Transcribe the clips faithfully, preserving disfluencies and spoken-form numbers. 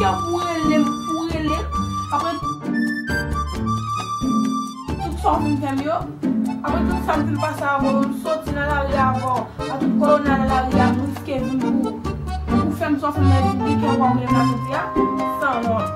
Pou rele m, pou rele m. Apre tout sa w fin fè m yo, apre tout sa m fin pase avè w, m soti nan lari avè w, a tout kòlona nan lari a, m riske vi m pou, pou fè m sa w fè m nan, epi gen kè w pa rele m nan jodi a, sanwont.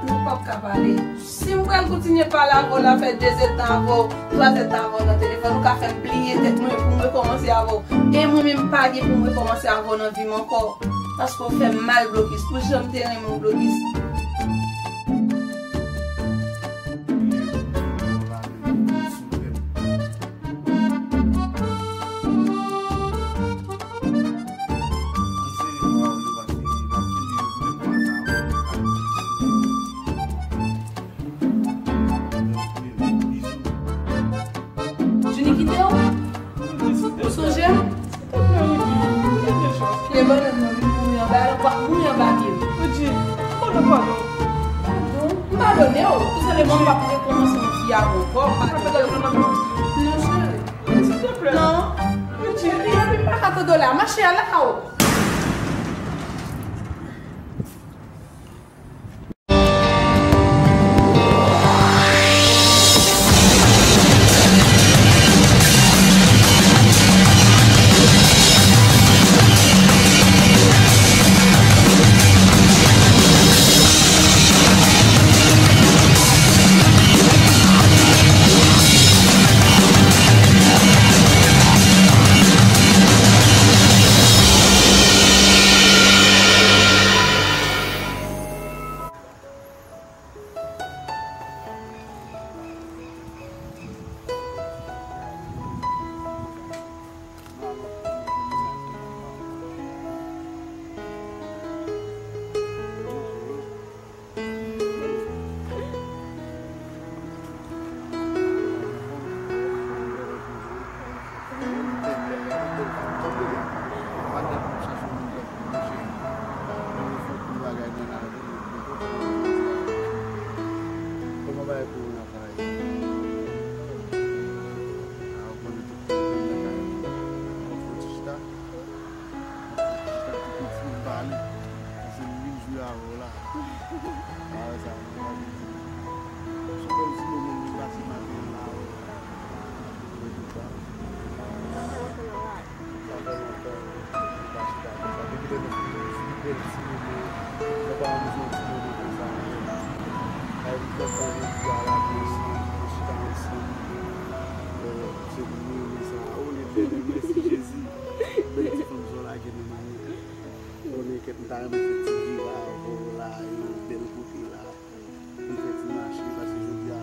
Nou p ap ka pale. Si m pral kontinye pale avè w la, fè de zèdtan avè w, twa zèdtan avè w nan telefòn, ou ka fè m bliye tèt mwen pou m rekòmanse avè w. E mwen menm, m pa gen pou m rekòmanse avè w nan vi m ankò. Paske w fè m mal, Blokis. Pou jan m te renmen w, Blokis. Juni kite w? Ou sonje m? Pye bannann nan vin mouri anba l, w ap mouri anba pye m. Padon? M padone w. Tou senpleman, m p ap rekòmanse yon fi avè w ankò. M padone w. Non, cheri. Non. Epi, epi, m pa ka tande w la. Mache, al lakay ou. Kòman bagay pou ou nan kay? A, ou konnen tout moun nan kay. Fò ti chita. Fò ti chita, ti kontinye pale. Paske m vin jwe avè w la. A, sa, mwen pa vin di. Sou bèl ti moman m vin pase maten an la. Sa fè lontan nou pa chita konsa. Depi lè nou fin bèl ti moman, nou pa janm jwenn ti moman konsa ankò. Sa vin fè tan jodi a la, nou ansanm, nou chita ansanm. Se pou nou renmen sa. O, Letènèl, mèsi Jezi. Bèl ti fanm sa w lage nan men nou. Konnen kèt m ta renmen fè ti vire avè w la, yon bèl kote la. M fè ti mache, paske jodi a,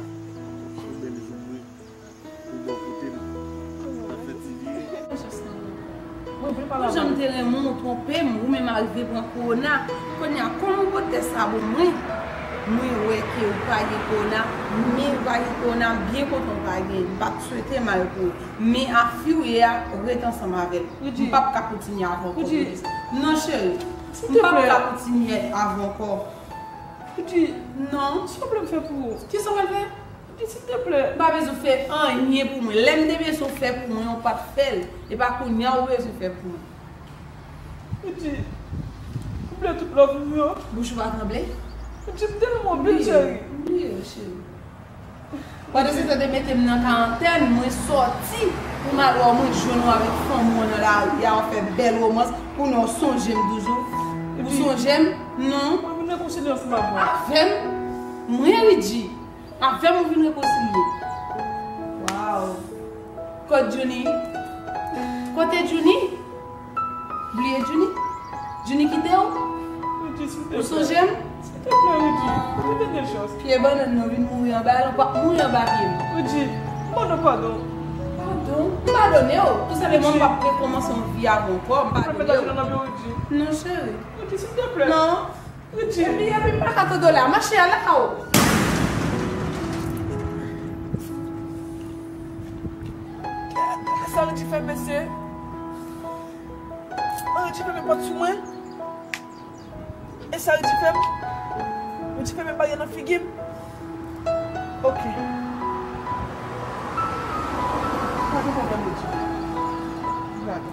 se yon bèl jou vre. Ou bò kote m, n ap fè ti vire. Mwen vle pale avè w. Jan m te renmen w, ou twonpe m, ou menm arive pran kowona. Kounye a, kòm ou pote tès sa ban mwen, mwen wè ke ou pa gen kowona, men ou pa gen kowona, m byen kontan ou pa gen, m p ap swete mal pou ou. Men a fi w ye a, ret ansanm avè l. M p ap ka kontinye avè w ankò. Non, cheri. M p ap ka kontinye avè w ankò. Rudy, non. Sa w vle m fè pou ou? Kisa w pral fè? Rudy, silteplè. M pa bezwen fè anyen pou mwen. Lè m te bezwen w fè pou mwen, ou pa t fè l. E pa kounye a ou bezwen fè pou mwen. Rudy, ou bliye tout love nou yo? Bouch ou pa tranble? Rudy, m te renmen w anpil, cheri. Bliye, bliye, cheri. Pandan se tan, te mete m nan karantèn, mwen sòti pou m al wè w, mwen jwenn ou avèk fanmi w nan lari a, w ap fè bèl womans, kounye a w sonje m toujou. Ou sonje m? Non. Mwen vin rekonsilye ansanm avè w. Avè m? Mwen, Rudy? Avè m ou vin rekonsilye? Waw. Kot Junie? Kote Junie? Bliye Junie? Junie kite w? Ou sonje m? Silteplè, Rudy. Mwen te gen chans. Pye bannann nan vin mouri anba l, w ap mouri anba pye m. Rudy, m ba w padon. Padon? M padone w. Tou senpleman, m p ap rekòmanse yon vi avè w ankò. M padone w. Non, cheri. Rudy, silteplè. Non. Rudy. Epi, epi, m pa ka tande w la. Mache, al lakay ou. Sa Rudy fè, mesye? Rudy fèmen pòt sou mwen. E sa Rudy fè m? Rudy fèmen baryè nan figi m. Ok. Pa gen pwoblèm, Rudy. Vin avè m.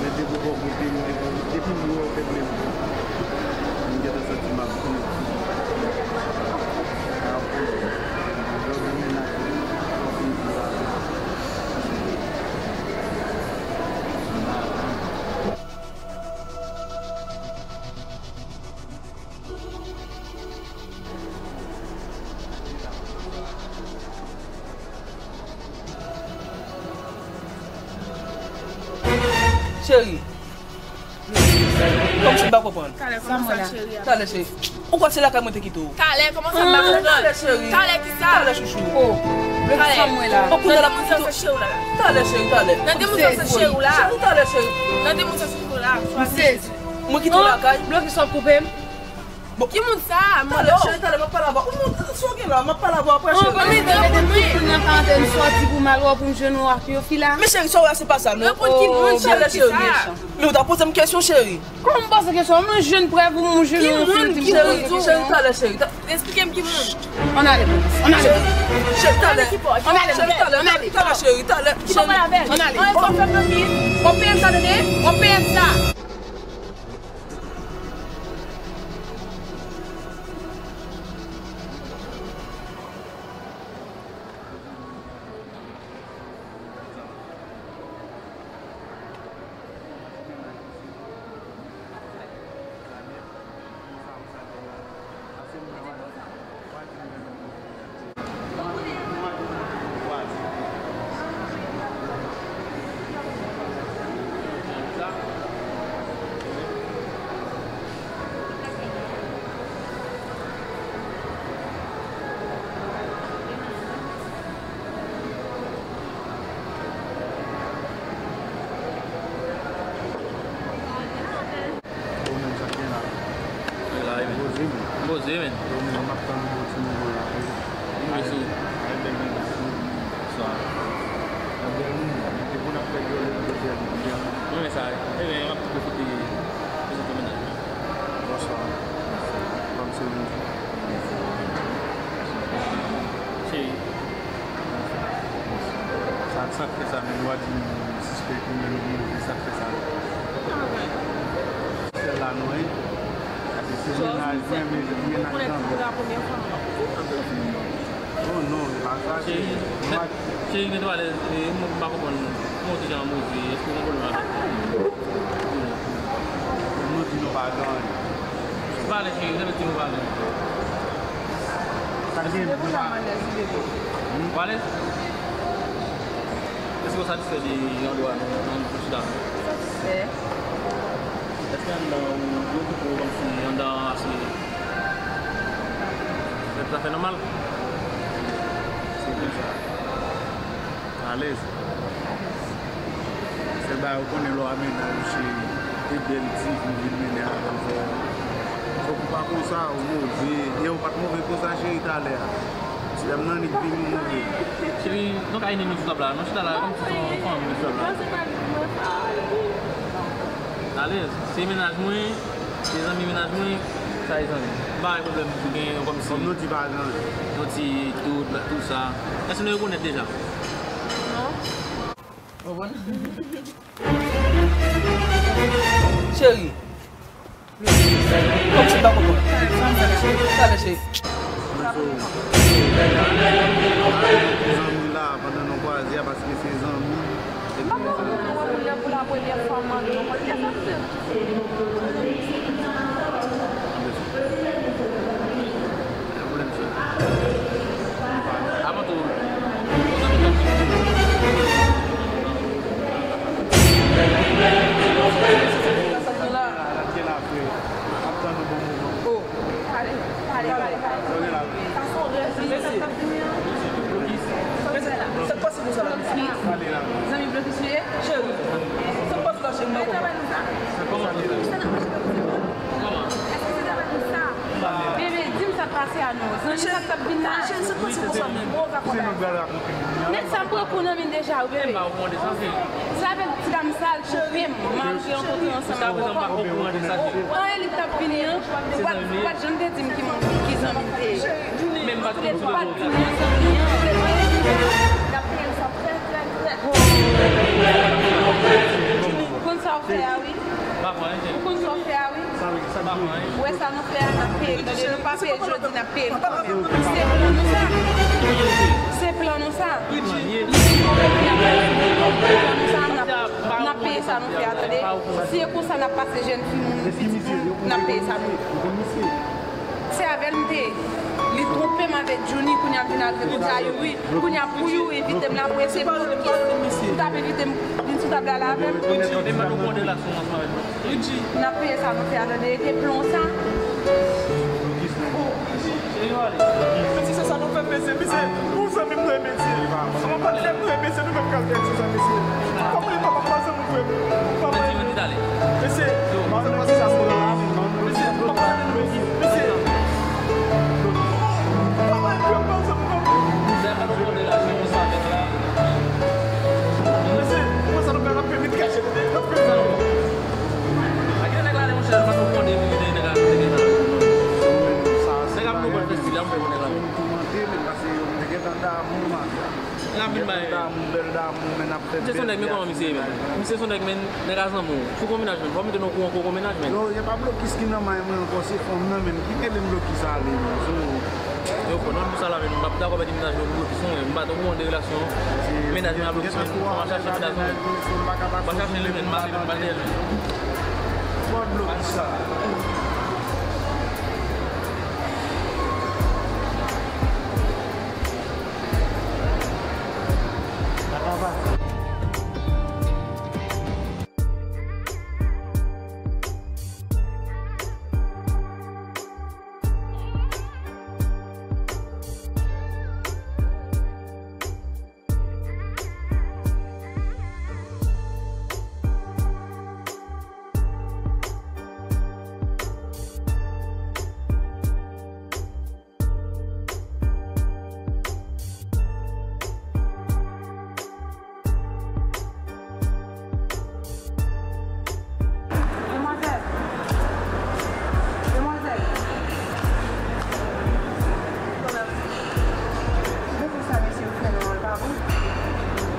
men depi w bò kote m, depi m wè w fè plezi. M gentan santi m ap pran. Lè w nan mennaj ou, w ap fini sou sa. Cheri. Kòmsi m pa konprann. Talè, kòman sa, cheri a? Talè, cheri. Ou kwè se lakay mwen te kite w? Talè, kòman sa, m pa konprann? Talè, cheri. Talè, ki sa? Talè, chouchou. Oh, blokis fanm mwen la. Nan de moun sa se cheri w la. Talè, cheri, talè. Nan de moun sa se cheri w la. Cheri, talè, cheri. Nan de moun sa se cheri w la. M sezi. Mwen kite w lakay. Blokis w ap koupe m. Bon. Ki moun sa a? Talè, cheri, talè, m ap pale avè w. Ou moun, sa w gen la, m ap pale avè w apre, cheri. Mwen mete tout moun nan karantèn sòti pou m al wè w pou m jwenn ou ak yon fi la. Men cheri, sa w wè a se pa sa, non. Reponn ki moun, cheri, ki sa? Men ou ta poze m kesyon, cheri. Kòman m poze kesyon? Mwen jwenn prèv ou, mwen jwenn yon fi ki di w. Cheri, talè, cheri. Esplike m ki moun. Ann ale, ann ale. Cheri, talè. Ann ale, cheri, talè, talè, cheri, talè. Ki pa pale avè l? Ann ale. Ann ale, fò fè m nan pye. W ap peye m sa, tande? W ap peye m sa. Ou menm, sa k gen la? Mwen la, wi, men. Poze, men. Poze, men. Ou menm, m ap tann ou pou ti moman la, wi. Mwen sou. Ay, bèl nèg. Bonswa. Bèl moun, mwen te konn ap fè dyòl epi te fè byen. Mwen renmen sa, wi. Ebyen, m ap tou pwofite prezante mennaj mwen. Bonswa. Bonswa. Bonswa. Cheri. Sa, sa k fè sa menm, w a di m sispèk ou menm, ou move, sa k fè sa menm? Sèl la non, wi. Paske se mennaj mwen, men mennaj zanmi. Oh non, e pa sa, cheri. Cheri, mete w alèz, e, m pa konprann, kòman w di jan move, èske w gen pwoblèm avèk li? Nou di nou pa gen anyen. Pale, cheri, repete nou pale. Sa k gen pou w pa. Ou alèz? Èske w satisfè de andwa nou, nou chita? Satisfè. Èske anndan ou, yo okipe w kòmsi anndan an ase, zafè nòmal? Se konsa. Alèz. Sèl bagay ou konnen lè w a mennaj ou cheri, e bèl ti vi ou vin mennen avè l, fò, fòk ou pa konsa, ou move. E ou pa t move konsa cheri talè a. Ti dam nan nik vin ou move. Cheri, nou ka enmi nou sou tab la, nou chita la kòmsi se yon fanmi nou sou tab la. Alèz, se mennaj mwen. Se zanmi mennaj mwen, sa e zanmi. M pa gen pwoblèm pou gen yon kòmsi. Kòm nou di pa gen anyen. Nou di tout, tout sa. Èske nou rekonèt deja? Non. Ou konprann? Cheri. Kòmsi m pa konprann. Talè, cheri. Talè, cheri. Zanmi la, pandan nou kwaze a, paske se zanmi. M pa konprann mwen pou la premyè fwa m antre yon pòdkast. Avan tou, pale, pale, pale, pale. Sa se yon rèv, mesye. Mesye, sa k pase konsa la, mesye? Zanmi blokis ou ye? Cheri, sa k pase la, cheri? M pa konprann. Èske se travay nou sa? Bebe, di m sa k pase a non. Zanmi sa k t ap vin la. Cheri, sa k pase konsa menm? Nèg sa m pran kou nan men l deja, wi, bebe. Sa fè ti dam sa l koupe m. M al rankontre ansanm avè w. Anyen li t ap vini an, ou pa t, ou pa t janm te di m ki moun, ki zanmi l te ye. Ou te pa t di m zanmi an. Ou konn sa w fè a, wi. Ou konn sa w fè a, wi. Ou wè sa nou fè a, n ap peye l. Tande, nou pa peye l jodi, n ap peye l kanmenm. Se plan nou sa. Se plan nou sa. N ap, n ap peye sa nou fè a, tande. Si e konsa n ap pase jèn fi, moun, pitit moun, n ap peye sa nou. Se avè l m te ye. Twonpe m avèk Johnny, kounye a m vin al rekontre a Youri. Kounye a pou Youri envite m la, pou eseye pou m t ap envite m vin sou tab la la avè m. Youri, men mwen nou gon relasyon ansanm avèk mwen. Youri, n ap peye sa nou fè a, tande, e te plon sa. Mesye, se sa nou fè, mesye. Mesye, yon zanmi m, mesye. Yon patnè m, mesye, nou menm kalite sa, mesye. Kòman e papa, pa zanmi m, frè m? Papa, mesye, mesye, papa, mesye, mesye, papa, mesye. Papa, e frè m, pa zanmi m, non. Mesye, kòman sa nou fè, n ap fè vit kachèt, n ap fè sa. Ak nèg la, monchè, pa nou konde, nèg la, nèg la. Nèg ap nou konn fè stil la, m fè nèg la. N ap vin bay. Misye se yon nèg, men kòman misye ye, men? Misye se yon nèg, men, nèg a zanmi w. Sou konmennaj, men. Fò m mete nou kouran kou konmennaj, men. Yo, se pa blokis ki nan may mwen ankò, se fanm nan, men. Ki rele m blokis ale, men. So, yo, pran non pou sa la, men. M p ap dakò mete mennaj mwen blokis, non, men. M pa t okouran de relasyon mennaj mwen a blokis, men. M ap chache mennaj mwen. M ap chache li, men. M ap mete l. Pran blokis sa. Demwazèl! Demwazèl! Gade sa mesye yo fè nou an, pa bon?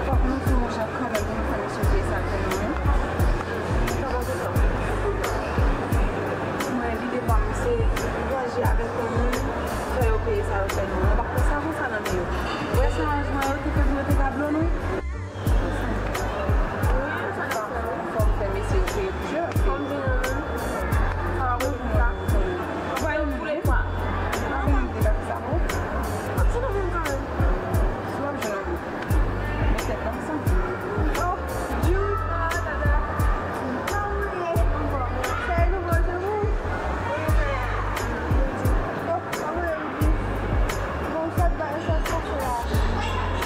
Fòk nou di yon jan kanmenm pou nou fè mesye yo peye sa l fè nou an. Mwen, lide pa m, se vanje avèk yon moun, fè yo peye sa yo fè nou an. Ou pa fè sa konsa nan men yo. Ou wè se aranjman yo te fè pou yo te ka blo nou? Fò m fè mesye yo peye pou jwe, paske sa pa bon pou mwen. Ou pa renmen mwen? Ou pa renmen m te ka fè sa pou ou? M ap jwenn yon moun kanmenm. Si w ap jwenn yon moun, met tèt la ansanm. Oh, Jude, ah, dada. Kòman w ye? Anfòm. Sa e nouvo jou pou ou? Oh, kòman w ye, Ruby? Bon, sa t ba, sa t pase la?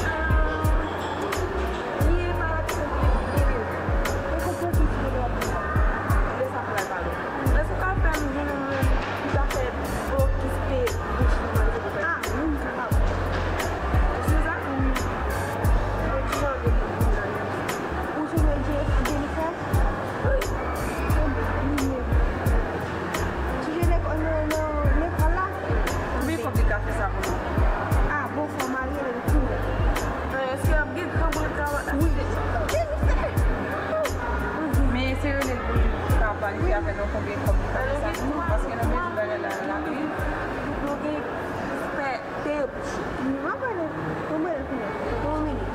Ah. Li e malad santi li. Mwen konprann tout moun ap di sa. Lè sa pral pale. Èske w ka fè m jwenn yon moun ki ta fè blokis peye bouch li manje pou fè? Ah, wi, m kapab. Ou sou sa? Wi. Mwen ki jan de moun nan? Ou sou mwen Jennifer? Wi. Sou Jennifer nan, nan lekòl la? Konbyen kòb li ka fè sa pou nou? Ah, bon, fò m al rele l tou. Men èske y ap gen granmoun k ap achte? Wi. Men se rele l pou li ka planifye avè nou konbyen kòb li ka fè sa pou nou, paske nou bezwen bagay la rapid. Nou gen pè, peye bouch. Mwen pa pale. Mwen pale kounye a. Yon minit.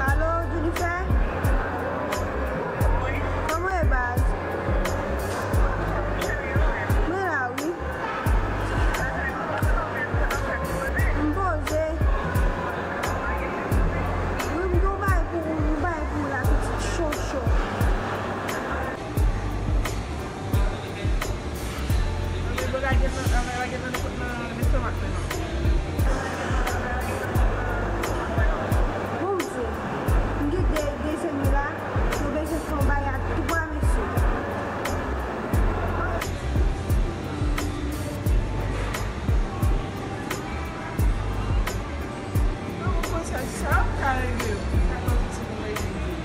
Alo, Jennifer? Kòman w ye, baz? Mwen la, wi. M poze. Wi, m gen yon bagay pou ou, yon bagay pou ou la, pitit cho cho. Bon, m di w, m gen de, de zanmi la, yo bezwen fè yon bagay ak twa mesye. Mwen konn sa, sa ap ka regle yo. Sa konn ti pou regle yo.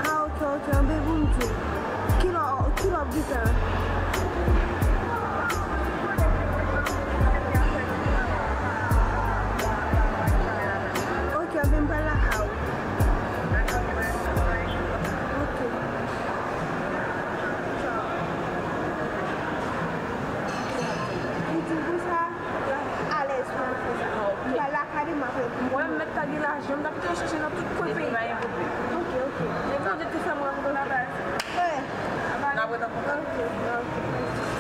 Ah, ok, ok, anben pou m di w. Kilè, kilè w ap gentan? M ap reponn. Mwen, m mèt ta gen lajan, m t ap kite yo chèche nan tout kwen peyi a. Ok, ok. Men Bondye te fè m rankontre w. N ap ret an kontak. Ok, ok.